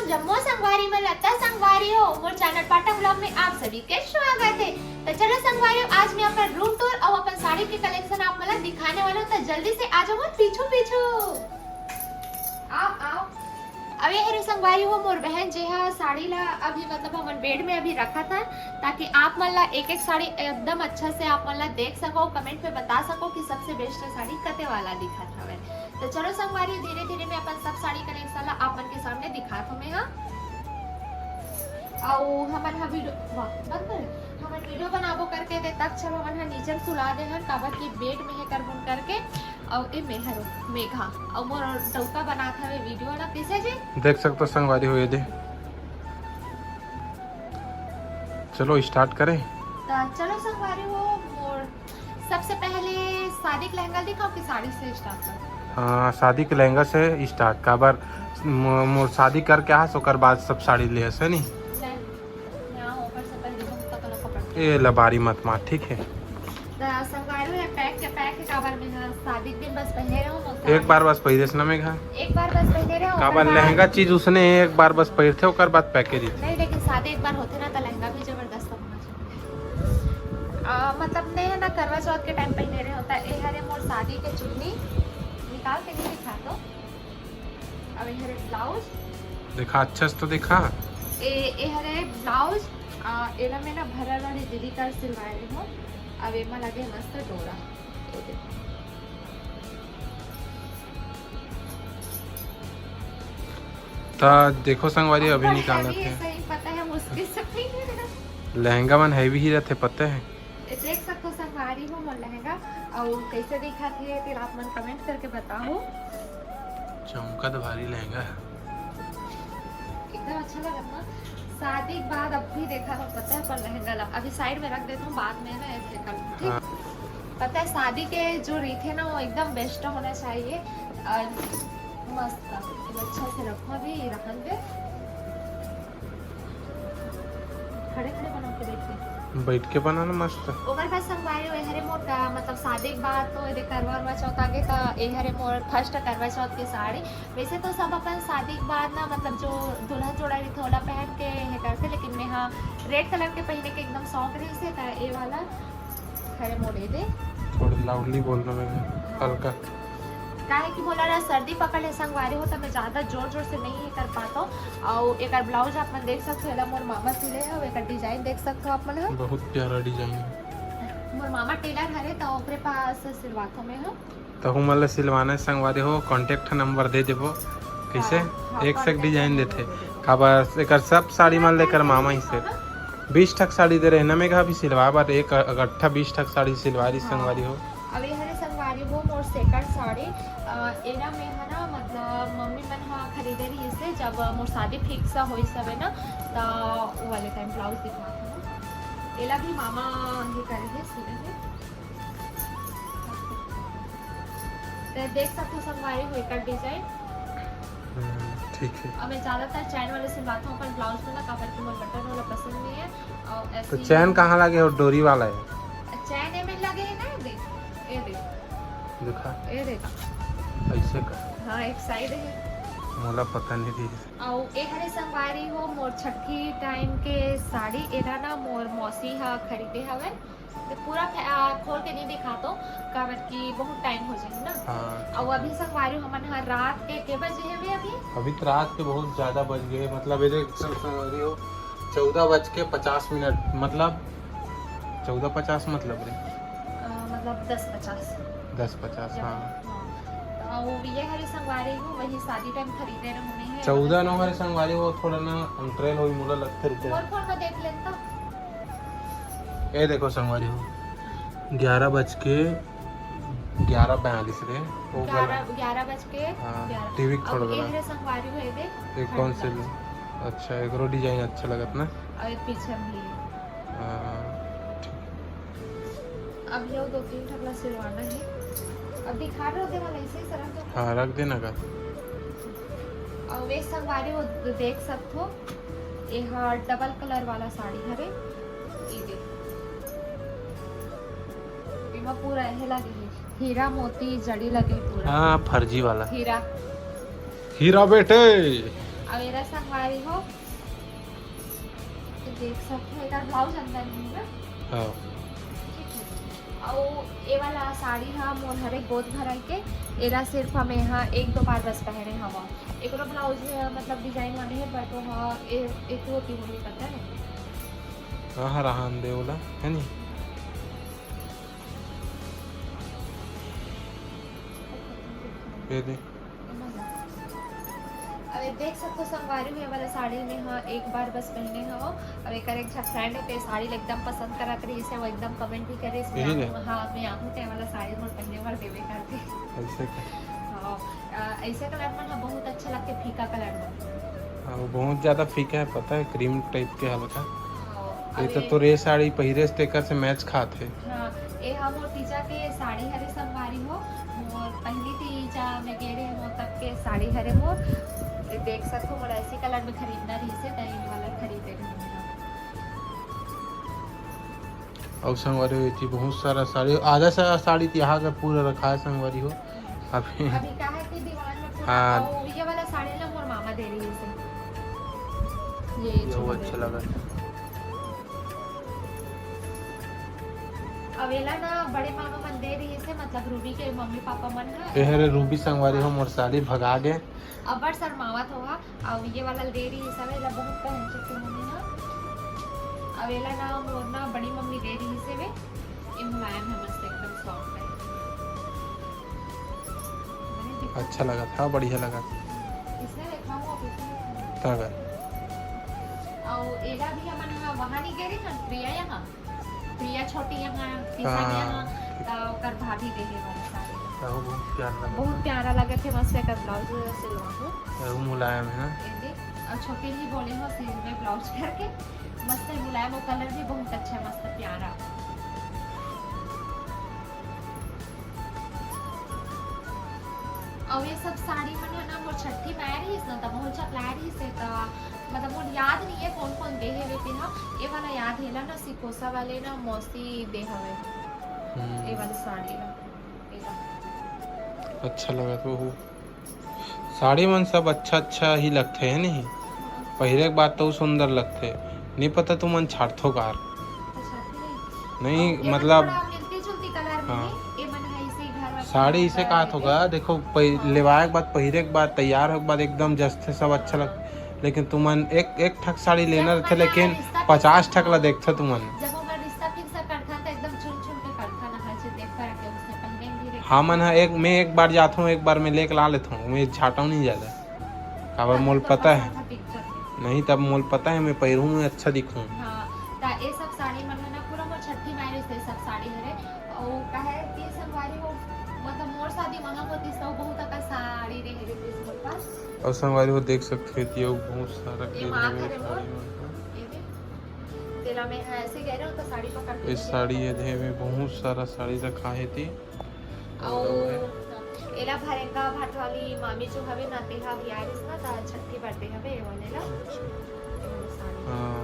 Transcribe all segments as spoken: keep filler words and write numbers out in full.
जम्मो संगवारी मन ला। त संगवारी हो, मोर चैनल पाटन ब्लॉग में आप सभी के स्वागत है। त चलो संगवारी हो, आज मैं अपन रूम टूर और अपन साड़ी के कलेक्शन आप मन ला दिखाने वाला हूँ। त जल्दी से आ जाओ मोर पीछू पीछू। आओ, आओ। अब ये हरे संगवारी हो मोर बहन, जे हा साड़ी ला अभी मतलब हमन बेड में अभी रखत हन, ताकि आप मन ला एक एक साड़ी एकदम अच्छा से आप मन ला देख सको, कमेंट में बता सको कि सबसे बेस्ट साड़ी कते वाला दिखत हवे। तो चलो संगवारी, धीरे धीरे मैं अपन सब साड़ी कलेक्शन ला आप मन के सामने दिखात हूँ मैं हा। अउ हमन हा वीडियो, वाह, बंद कर। हमन वीडियो बनाबो करके दे तक छब हमन हा नीचे सुला दे हन, काबर कि बेड में हे करबुन करके। अउ ए मेहर मेघा अउ मोर डौका बनात हवे वीडियो ला। कैसे जी? देख सकते हो संगवारी हो, ये दे। चलो स्टार्ट करें। तो चलो संगवारी हो, मोर सबसे पहले शादी के लहंगा दिखाओ कि साड़ी से स्टार्ट करो? हाँ, शादी के लहंगा से स्टार्ट। काबर मो-, मोर शादी करके आस, ओकर बाद सब साड़ी ले हस, है नी? ले, यहाँ ऊपर से पहले हम तक वाला कपड़ा। ए लबारी मत मार, ठीक है? तो संगवारी हो, ये पैक के पैक है, काबर में हाँ, शादी के दिन बस पहने रहो, मोर एक बार बस पहिरेस ना मेघा। एक बार बस पहने रहो, काबर ओकर बाद लहंगा चीज उसने एक बार बस पहिरथे, ओकर बाद पैकेज ही। नहीं, लेकिन शादी एक बार होथे ना, तो लहंगा भी जबरदस्त होना चाहिए। आ, मतलब नहीं है ना, करवा चौथ के टाइम पहने रहे होता। ए हरे मोर शादी के चुन्नी, निकाल के नहीं दिखा तो। अब ए हरे ब्लाउज। दिखा, अच्छा से तो दिखा। ए, ए हरे ब्लाउज, आ, एला मैं ना भरल वाली दीदी कर सिलवाए रहे हूँ। अब एमा लगे मस्त डोरा। ये देखो। ता देखो संगवारी, अभी अंदर निकालत heavy है, है। सही पता है, मुश्किल से पहने रहे। लहंगा मन heavy ही रहते, पता है। ये देख सकते हो संगवारी हो मोर लहंगा, और कैसे दिखत है, फिर आप मन कमेंट करके बताओ। चमकत भारी लहंगा है। एकदम अच्छा लगत ना। शादी के बाद अब भी देखा हो, पता है, पर लहंगा ला अभी साइड में रख देता हूँ, बाद में ना ऐसे कर, ठीक? हाँ। पता है, शादी के जो रीत है ना, वो एकदम बेस्ट होना चाहिए। और मस्त, ये अच्छा से रखो अभी, ये रखन दे। खड़े खड़े बना के बैठ के। बैठ के बनाना मस्त। ओकर बाद संगवारी हो, ए हरे मोर का, मतलब, शादी के बाद तो ये करवा उरवा चौथ आगे, तो ए हरे मोर फर्स्ट करवा चौथ के साड़ी। वैसे तो सब अपन शादी के बाद ना, मतलब, जो दुल्हन जोड़ा रहिथे, ओला पहन के ये करथे, लेकिन मैं, हाँ, रेड कलर के पहने के एकदम शौक रहिसे, त ए वाला हरे मोर ए दे। थोड़ा लाउडली बोलना मैं, हल्का। काहे कि मोला ना सर्दी पकड़ ले संगवारी हो, त मैं ज्यादा जोर जोर से नहीं कर पाता हूँ। अउ एकर ब्लाउज आप मन देख सकते हो, एला मोर मामा सिले है, एकर डिजाइन देख सकते हो आप मन ह। बहुत प्यारा डिजाइन है। मोर मामा टेलर हरे, त ओकरे पास सिलवाथो मैं ह। तहु मन ल सिलवाना हे संगवारी हो, कॉन्टैक्ट नंबर दे देबो। कइसे? हाँ, हाँ, एक से एक कॉन्टैक्ट डिजाइन नंबर देथे। दे देबो। काबर एकर सब साड़ी मन लेकर मामा ही से। हाँ। बीस ठक साड़ी दे रहे ना मेघा अभी सिलवा बर, एक अगट्ठा बीस ठक साड़ी सिलवा रही हाँ। संगवारी हो। अब ये हरे संगवारी हो मोर सेकंड साड़ी, अ, एला में है ना, मतलब मम्मी मन हा खरीदे रही से, जब मोर शादी फिक्स होइस हवे ना, त वो वाले टाइम ब्लाउज दिखा था ना। एला भी मामा ही करे है, सिले है। ते देख सकते हो संगवारी हो एकर डिजाइन। हम्म, ठीक है। अब मैं ज्यादातर चैन वाले सिलवाता हूँ अपन ब्लाउज में ना, काबर कि मोर बटन वाला पसंद नहीं है। और तो ऐसे ही चैन कहाँ लगे हो? डोरी वाला है? चैन ए में लगे है ना, देख, ये देख। दिखा। ये देख। ऐसे का? हाँ, एक साइड है। मोला पता नहीं थी। और ए हरे संगवारी हो मोर छठी टाइम के साड़ी, एला ना मोर मौसी हा खरीदे हवे। तो पूरा फै-, आ, खोल के नहीं दिखा तो, काबर कि बहुत टाइम हो जाए ना। हाँ। और अभी संगवारी हमन ह रात के, के बजे हवे अभी? अभी तो रात के बहुत ज्यादा बज गए, मतलब ये देख सं-, संगवारी हो, चौदह बज के पचास मिनट, मतलब चौदह पचास मतलब रे। अ, मतलब दस पचास। दस पचास, जब, हाँ। हाँ। तो वो ये हरे संगवारी हो, वही शादी टाइम खरीदे रहे होने हैं। चौदह नौ हरे संगवारी हो, थोड़ा ना अंतरेल होई, मोला लगते रुके। मोर फोन में देख लेता। ए देखो संगवारी हो, ग्यारह बज के ग्यारह बयालीस रे। वो ग्यारह, गला। ग्यारह बज के हाँ, ग्यारह। टीवी के अब थोड़ा ये गला। हरे संगवारी हो, ये देख, ये कौन से ठंड ले? अच्छा, एकरो डिजाइन अच्छा लगत ना। और ये पीछे भी। हाँ, ठीक। अब ये दो तीन ठकला सिलवाना है। अब दिखा रहे हो, दे वाला ऐसे ही सरक दो। हाँ, रख देना का। और वे संगवारी हो, देख सकते हो। एहा डबल कलर वाला साड़ी हरे, ई दे। एमा पूरा एहे लगे हे, हीरा मोती जड़ी लगे हे पूरा। हाँ, फर्जी वाला। हीरा। हीरा बेटे। अउ एला संगवारी हो, तो देख सकते हो, एकर ब्लाउज अंदर में है ना। हाँ। ठीक है। अउ ए वाला साड़ी हा मोर हरे गोद भराई के, एला सिर्फ हम यहाँ एक दो बार बस पहने हवा। एकरो ब्लाउज है, मतलब डिजाइन वाले है, but वो हाँ, ए, एक होती होगी, पता है। कहाँ रहा दे वाला, है नी? ये दे। अबे देख सकते हो संगवारी हो, ये वाला साड़ी में हाँ एक बार बस पहने हो। अब एक एक झक फ्रेंड है, ते साड़ी एकदम पसंद करत रही से, वो एकदम कमेंट भी करे इसमें यही ले। हाँ, मैं आहूँ ते वाला साड़ी मोर पहने बर देवे करके। ऐसे का? हाँ, अ, ऐसे कलर में ना बहुत अच्छा लगते, फीका कलर में। हाँ, वो बहुत ज्यादा फीका है, पता है, क्रीम टाइप के हल्का। हाँ, ये तो अबे तोर ये साड़ी पहिरे से तेकर से मैच खात है। हाँ, ए हा मोर तीजा के साड़ी हरे संगवारी हो, मोर पहली तीजा में गे रहे मोर तब के साड़ी हरे मोर। ए देख सकथो, मोला ऐसी कलर में खरीदना रही से, त ये वाला खरीदे रहे मोला। अउ संगवारी हो, एती बहुत सारा साड़ी, आधा सारा साड़ी तो यहाँ का पूरा रखा है संगवारी हो। अभी अभी का है कि दीवान में पूरा, हाँ। अउ ये वाला साड़ी ना मोर मामा दे रही है इसे। ये ये वो छोड़ दे। अच्छा लगा। अवेला ना बड़े मामा मन दे रही से, मतलब रूबी के मम्मी पापा मन ना। ए हरे रूबी संगवारी हो, मोर साली भगा गे। अब्बड़ शर्मावत हो हा, अउ ये वाला दे रही से, एला बहुत पहन चुकी हूँ मैं ना। अवेला ना मोर ना बड़ी मम्मी दे रही से वे, ये मुलायम है, मस्त एकदम सॉफ्ट है। अच्छा लगा था, बढ़िया लगा था। इसने देखा हूँ, अब इसने देखा हूँ। तब है। अउ एला भी हमन हा वहाँ नहीं गे रही ना, प्रिया यहाँ। प्रिया छोटी यहाँ, किशन हाँ, यहाँ, ठीक। त ओकर भाभी देहे वाला साड़ी। त वो बहुत प्यारा लगा बहुत था। प्यारा लगा थे, मस्त एकर ब्लाउज सिलवा हूँ। ये वो मुलायम है ना? ये देख, अउ छोटी ही बोले हो सिल में ब्लाउज करके, मस्त है मुलायम, वो कलर भी बहुत अच्छा है, मस्त प्यारा। अउ ये सब साड़ी मन है ना, मोर छट्ठी में आए रहीस ना, त बहुत चकलाए रहीस है, त मतलब मोर याद नहीं है कौन कौन दे हेवे तेहा। ये वाला याद है ना, सिकोसा वाले ना मौसी दे हवे। हम्म। ये वाला साड़ी ना, ये वाला। अच्छा लगा तो वो। साड़ी मन सब अच्छा अच्छा ही लगथे, है नहीं? पहिरे के बाद तो सुंदर लगथे। नहीं पता तुमन छाड़थो कार। अच्छा, नहीं। नहीं, अब ये मतलब थोड़ा मिलती जुलती कलर में हाँ। है, ये मन है इसे घर रखना साड़ी है, इसे घर कहा में थोगा, देखो, पह-, हाँ। लेवाए के बाद, पहिरे के बाद, तैयार होए के बाद एकदम जचथे, सब अच्छा हाँ। लगथे। लेकिन तुमन एक, एक ठक साड़ी लेना जब रहथे, मन लेकिन रिश्ता पचास ठक ला हाँ। देखथे तुमन। जब हमर रिश्ता फिक्स करथन, त एकदम चुन चुन के करथन, हर चीज देख कर के उसने पहने भी रखे। हमन ह एक, मैं एक बार जाथों, एक बार मैं लेके ला लेथों, मैं छाटव नहीं ज्यादा। काबर अभी मोल तो पता है। पसंद है पिक्चर में। नहीं, तब मोल पता है, मैं पहिरूँ, मैं अच्छा दिखूँ। हाँ, त ये सब साड़ी मन ह ना पूरा मोर छट्ठी मारे से सब साड़ी हरे। अउ काहे कि संगवारी हो, मतलब मोर शादी वहाँ होती, तो बहुत अकन साड़ी रहे रहीस मोर पास। अउ संगवारी हो, देख सकते हो, ये बहुत सारा ये के माँ हरे हरे मोर। साड़ी मन ह। ये देख। तेला में हाँ ऐसे कह रहे हो तो साड़ी पकड़ के ये लेके साड़ी आओ। ये दे में बहुत सारा साड़ी रखा है थी। अउ और एला भरेंगा भाट वाली मामी जो हवे ना, तेहा भी आ रहीस ना, त छट्ठी बर्थडे हवे, ये वाले ला। अच्छा। ये वाला साड़ी। हाँ।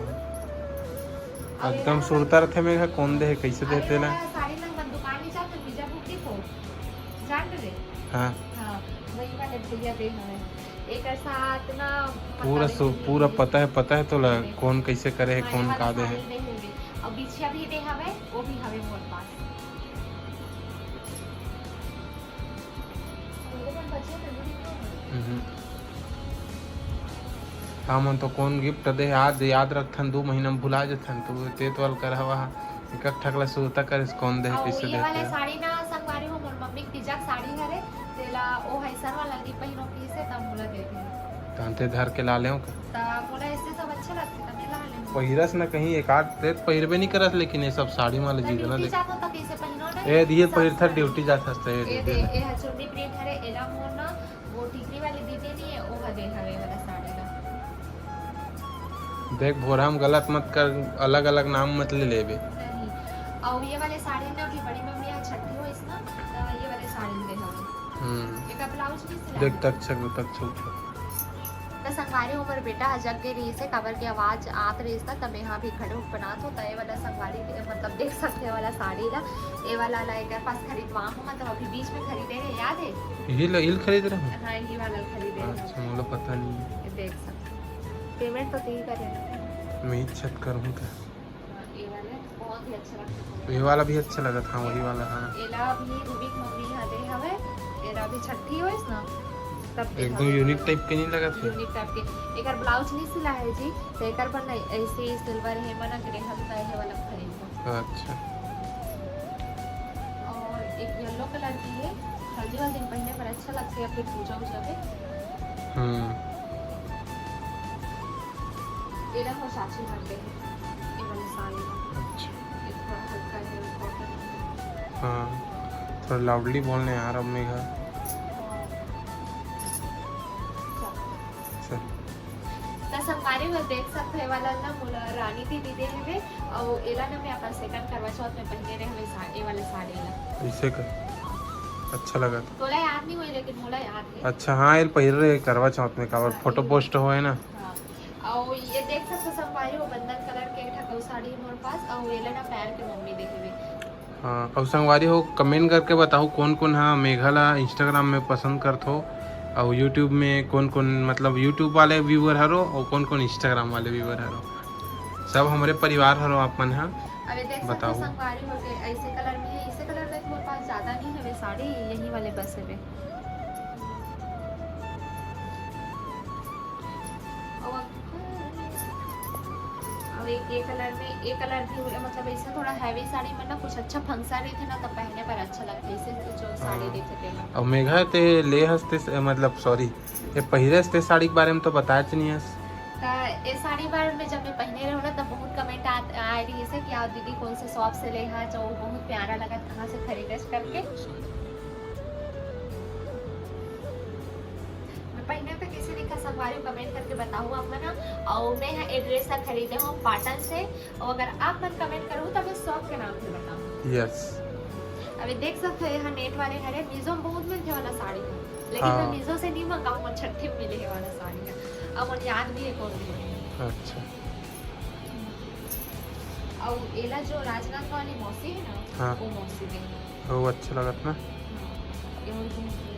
अउ एकदम एला सुरता रथे, मैं कहा, कौन दे हे, कैसे दे अरे तेला? वाला साड़ी ना, मन दुकान नहीं जाते, बीजा भूखी को। जान रहे? हाँ। हाँ, वही वाले भैया दे हवे। एकर साथ ना पता पूरा नहीं सु-, है। पूरा पता है, पता है तोला, अरे। कौन कैसे करे है, हाँ, कौन ये वाला का दे है। साड़ी दे हवे। अउ बिछिया भी दे हवे, वो भी हवे मोर पास। हम्म। हमन तो कौन गिफ्ट दे, आज याद रखथन, दू महीना में भुला जथन। तो ते तो अलकर हवा, एक ठकला सुरता करिस, कौन दे, अउ कैसे ये दे वाला तेला। साड़ी ना संगवारी हो, मोर मम्मी के तीजा के साड़ी हरे, तेला ओ हइसन वाला नी पहिरो किसे, तब मोला दे दे। तहन ते धर के ला लेव का? त मोला ऐसे सब अच्छा लगथे, त मैं ला लेव। पहिरस न कहीं एक आध, ते पहिरबे नहीं करस, लेकिन ये सब साड़ी वाला त जीत ना ड्यूटी दे। जात हो त कैसे पहिरो ना? ए दिए सब पहिरथा साड़ी। ड्यूटी जात हस त ए ए दे दे, दे। ए ह चुन्नी प्रिंट हरे, एला मोर ना वो टिकरी वाली दीदी नहीं है, वो ह दे हवे वाला साड़ी ला। देख भोरा हम गलत मत कर, अलग-अलग नाम मत ले लेबे। नहीं। अउ ये वाले साड़ी में अभी बड़ी मम्मी आज छट्ठी होइस ना, त ये वाले साड़ी में दे हवे। हम्म। एकर ब्लाउज भी सिला देख दे। तक छक, तक छक। त संगवारी हो मोर बेटा ह जग गे रहिस हे, काबर के आवाज आत रहिस ना, त मेहा भी खड़े होके बनात हो, त ये वाला संगवारी के, मतलब देख सकते हो वाला साड़ी ला, ये वाला ला एकर पास खरीदवा हो, मतलब अभी बीच में खरीदे रहे, याद है? यही ला, इल खरीद रहे हो? हाँ, ये वाला खरीदे रहे। अच्छा, मोला पता नहीं है। देख सकते हो, पेमेंट तो तीन करे ना। मैं ही छत करूँ क्या? ये वाले बहुत ही अच्छा लगता है। ये वाला भी अच्छा लगा था, वही वाला। हाँ, एला भी रूबी के मम्मी हा दे हवे। एला भी छठी होइस ना, तब दे एकदम हवे। यूनिक टाइप के नहीं लगा था? यूनिक टाइप के। एकर ब्लाउज नहीं सिला है जी, तो एकर बर ना ऐसे सिल्वर है, मना ग्रे हल्का है वाला खरीद लो। अच्छा। और एक येलो कलर की है, हल्दी वाले दिन पहनने पर अच्छा लगता है, फिर पूजा उजा पे। हम्म। एला हो साक्षी घर पे है, ये वाली साड़ी। अच्छा। ये थोड़ा हल्का है, कॉटन है। हाँ, थोड़ा लाउडली बोलने यार अब मेघा। सर। त संगवारी हो देख सकते हैं, वाला ना मोला रानी दीदी दे हवे, और एला ना मैं अपन सेकंड करवा चौथ में पहने रहे हवे सा-, ये वाला साड़ी ला। ऐसे का अच्छा लगा था। तोला याद नहीं हुई, लेकिन मोला याद है। अच्छा, हाँ, ये पहिर रहे करवा चौथ में, काबर हाँ, फोटो ये- पोस्ट होए ना। हाँ। और ये देख सकते हो संगवारी हो, बंदन कलर के एक ठा साड़ी है मोर पास, और एला ना पैर के मम्मी दे हवे। हाँ, और संगवारी हो, कमेंट करके बताओ कौन कौन हा मेघा ला इंस्टाग्राम में पसंद करथो, और यूट्यूब में कौन कौन, मतलब यूट्यूब वाले व्यूअर हरो और कौन कौन इंस्टाग्राम वाले व्यूअर हरो। सब हमरे परिवार हरो आप मन हा। अबे देख सकते हो बताओ। संगवारी हो के ऐसे कलर में है, ऐसे कलर में मोर पास ज्यादा नहीं हवे साड़ी, यही वाले बस हवे। और अब एक ये कलर में, ये कलर भी हुए, मतलब ऐसे थोड़ा हैवी साड़ी में ना कुछ अच्छा फंक्शन रही थे ना, तब पहने पर अच्छा लगता है। ऐसे जो साड़ी हाँ। देखे थे ना। और मेघा ते ले हस्ते, मतलब सॉरी, ये पहिरे हस्ते साड़ी के बारे में तो बताए नहीं हस। त ये साड़ी बार में जब मैं पहने रहूँ ना, तब बहुत कमेंट आ, आ रही है कि आप दीदी कौन से शॉप से ले हा, जो बहुत प्यारा लगा, कहाँ से खरीदे करके। मैं पहने तो कैसे दिखा संगवारी, कमेंट करके बताओ आप मन। और मैं यहाँ एड्रेस ला खरीदे हूँ पाटन से, और अगर आप मन कमेंट करो तो मैं शॉप के नाम भी बताऊँ। यस। अभी देख सकते हो, यहाँ नेट वाले हरे, मीजो में बहुत मिलते वाला साड़ी है, लेकिन हाँ। मैं मीजो से नहीं मंगाऊँ, मैं छठी में मिले है वाला साड़ी है। अब मन याद भी है कौन है। अच्छा। और एला जो राजनांदगांव वाली मौसी है ना, हाँ। वो मौसी दे है। वो अच्छा लगत ना। हाँ, ये वाली बहुत है।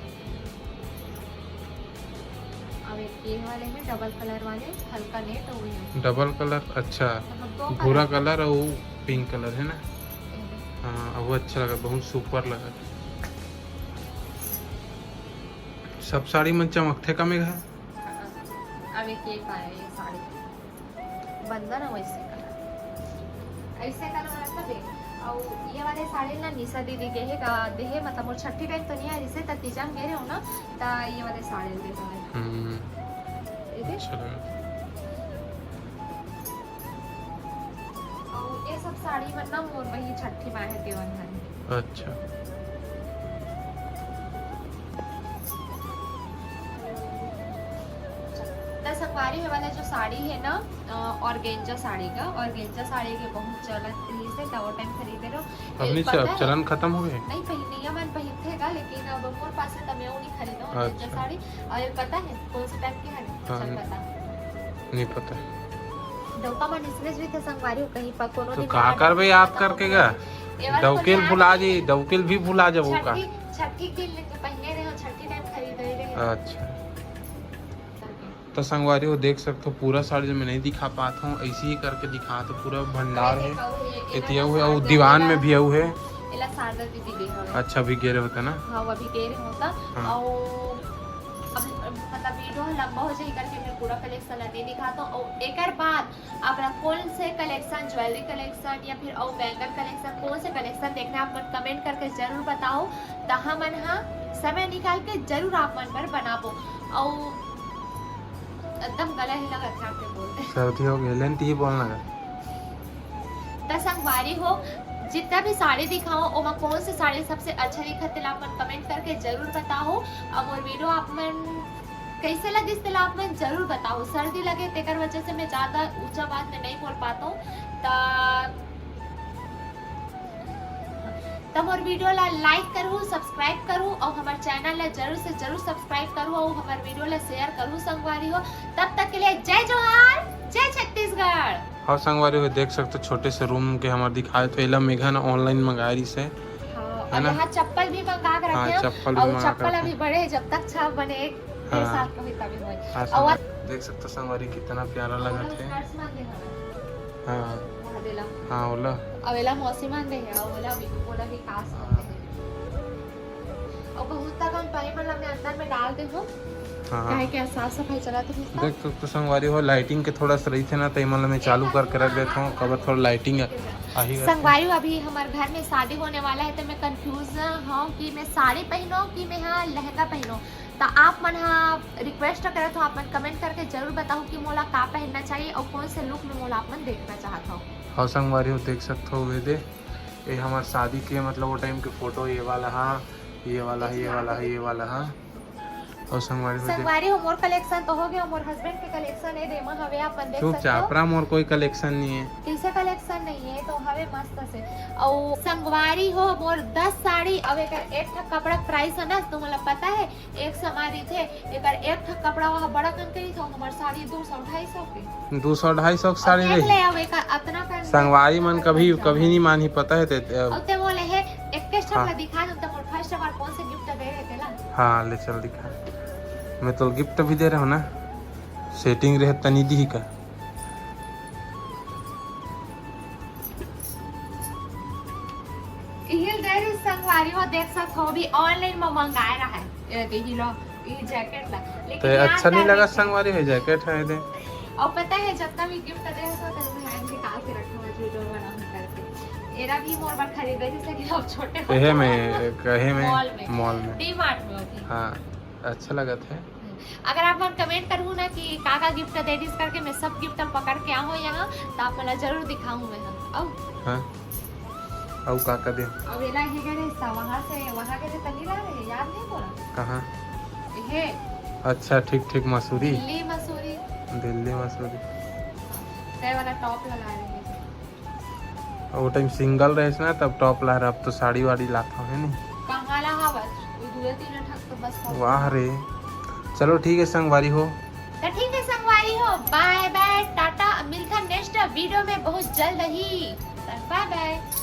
अब एक ये वाले हैं डबल कलर वाले, हल्का नेट और ये। डबल कलर, अच्छा। मतलब दो भूरा कलर। कलर और पिंक कलर है ना। ये दे। हाँ, वो अच्छा लगा, बहुत सुपर लगा। सब साड़ी मन चमकथे का मेघा? अब एक ये पाए, ये साड़ी बंदा ना वैसे कलर, ऐसे कलर रहता बे। और ये वाले साड़ी ना निशा दीदी के है का देहे, मतलब मोर छठी टाइम तो नहीं आ, जैसे त तीजा में गे रहे हो ना, त ये वाले साड़ी दे हवे। हम्म, ये दे। अच्छा लगा। और ये सब साड़ी मतलब मोर वही छठी माँ है देवन हन। अच्छा। त संगवारी, ये वाला जो साड़ी है ना, ऑर्गेंजा साड़ी का, ऑर्गेंजा साड़ी के बहुत चलन रही से, त वो टाइम खरीदे रहो। अब नहीं, पता अब है? चलन खत्म हो गए। नहीं, पहनिया मन पहिनथे का, लेकिन अब मोर पास है त मैं वो नहीं खरीदा ऑर्गेंजा अच्छा। साड़ी। और ये पता है कौन से टाइप के हरे? हाँ। चल बता। नहीं पता। डौका मन इसने भी थे संगवारी हो कहीं पर कोनो तो दिन का बाहर करबे, निकलना याद था करके तो का? ये वाला डौकेल तो भुला याद जी, डौकेल भी भुला जाबो का? छठी, छठी के दिन लेके पहने रहे हो, छठी टाइम खरीदे रहे हो। अच्छा। तो संगवारी हो देख सकते हो, पूरा साड़ी जो मैं नहीं दिखा पाता हूँ, ऐसे ही करके दिखा तो पूरा भंडार है। ये इतिया ना हुए और शारदा दीवान एला, में भी हुए। एला शारदा दीदी दे हवे। अच्छा, भी गेरे होता ना। हाँ, वो अभी दे रहे होता। हाँ। और अब मतलब वीडियो लंबा हो जाए करके मैं पूरा कलेक्शन नहीं दिखाता हूँ। और एकर बाद अपना कौन से कलेक्शन, ज्वेलरी कलेक्शन या फिर और बैंगल कलेक्शन, कौन से कलेक्शन देखना है, आप मन कमेंट करके जरूर बताओ। त हमन हा समय निकाल के जरूर आप मन पर बनाबो। और एकदम गला हिला करके आपने बोलते सर्दी हो गई, लेंट ही बोलना है। त संगवारी हो, जितना भी साड़ी दिखाओ, ओमा कौन से साड़ी सबसे अच्छा दिखत, तेला आप मन कमेंट करके जरूर बताओ। और मोर वीडियो आप मन कैसे लगिस, तेला आप मन जरूर बताओ। सर्दी लगे, तेकर वजह से मैं ज्यादा ऊंचा आवाज में नहीं बोल पाता हूँ। त त मोर वीडियो ला लाइक करू, सब्सक्राइब करू और हमारे चैनल ला जरूर से जरूर सब्सक्राइब करू और हमारे वीडियो ला शेयर करू संगवारी हो। तब तक के लिए जय जोहार, जय छत्तीसगढ़। हाँ संगवारी हो, देख सकते हो छोटे से रूम के हमारे दिखाए तो एला मेघा ना ऑनलाइन मंगाए रही से। हाँ, है और ना? यहाँ चप्पल भी मंगा के हाँ, रखे हैं। चप्पल भी और मंगा के चप्पल रखे अभी हैं। बड़े हैं, जब तक छह बने एक छह हाँ। साल के होई तभी होई। हाँ, और संगवारी, देख सकथो संगवारी, कितना प्यारा लगत हे। Skirts मन दे हवे। हाँ। वो देला। हाँ, ओला। अब एला मौसी मन दे हे, ओला भी, ओला विकास मन दे हे। और बहुत तक हम पहले मतलब मैं अंदर में डाल दे हूँ। हाँ। काहे के साफ सफाई चलत रहिस। देख सकथो संगवारी हो, lighting के थोड़ा सा रहिथे ना, त एमन ला मैं चालू करके रख देथों, काबर थोड़ा lighting आही करके। संगवारी हो, अभी हमर घर में शादी होने वाला है, तो मैं confuse हूँ कि मैं साड़ी पहनूं कि मैं हा लहंगा पहनूं। त आप मन हा request करत हो, आप मन comment करके जरूर बताओ कि मोला का पहनना चाहिए और कौन से look में मोला आप मन देखना चाहत हो। हाँ संगवारी हो, देख सकथो, ये दे, ये हमर शादी के, मतलब, वो time के photo, ये वाला हा, ये वाला हा, ये वाला हा, ये वाला हा। और संगवारी हो, देख। संगवारी हो, मोर collection तो हो गया, मोर husband के collection है, दे मा हवे, आप मन देख सकते हो। चुपचाप रहा, मोर कोई collection नहीं है। कैसे collection नहीं है, तो हवे मस्त से। और संगवारी हो, मोर दस साड़ी, अब एक, एक ठा कपड़ा price है ना, तो मतलब पता है, एक समान रहिथे, एकर एक ठो कपड़ा वहाँ बड़ा कन के रहिथे, हमर साड़ी दो सौ ढाई सौ के। दो सौ ढाई सौ के साड़ी अब देख रही। ले, अब एकर अतना कन संगवारी मन कभी, कभी नहीं मानही, पता है ते, ते, अब ते बोले हे, एक के हाँ। ला दिखा दो, तो मोर first बार कौन से gift दे रहे तेला? हाँ, ले चल दिखा। मैं तो gift भी दे रहा हूँ ना, setting रहे तनी दी का। हिल दे रही संगवारी हो, देख सकत हो, भी online में मंगाए रहा है। ये दे ही लो, ये jacket ला। लेकिन ते यार अच्छा नहीं लगा संगवारी हो, jacket है दे। और पता है, जितना भी gift दे हो, तो मैं निकाल के रखा हुआ, जो जो बना है करके। एरा भी मोर बार खरीदे, जैसे कि अब छोटे हो। कहे में, कहे में? Mall में। Mall में। D Mart में होती। हाँ, अच्छा लगा था। अगर आप मन comment करहू ना कि का का gift दे दिस करके, मैं सब gift हम पकड़ के आहूँ यहाँ, तो आप मन ला जरूर दिखाहूँ मैं हम। अउ हाँ। अउ का का दे? अब एला हे करे सा, वहाँ से, वहाँ के तो तनी ला रहे, याद नहीं तोला? कहाँ? हे। अच्छा, ठीक, ठीक, मसूरी। दिल्ली मसूरी। दिल्ली मसूरी। ते वाला top लगा रहे हैं। वो time single रहे ना, तब top ला रहे, अब तो साड़ी वाड़ी लाता है नहीं। कहाँ ला हवत? वो दो तीन ठक तो बस हो। वाह रे। चलो ठीक है संगवारी हो। तो ठीक है संगवारी हो, bye bye, टाटा, अब मिलता next video में बहुत जल्द ही। Bye bye।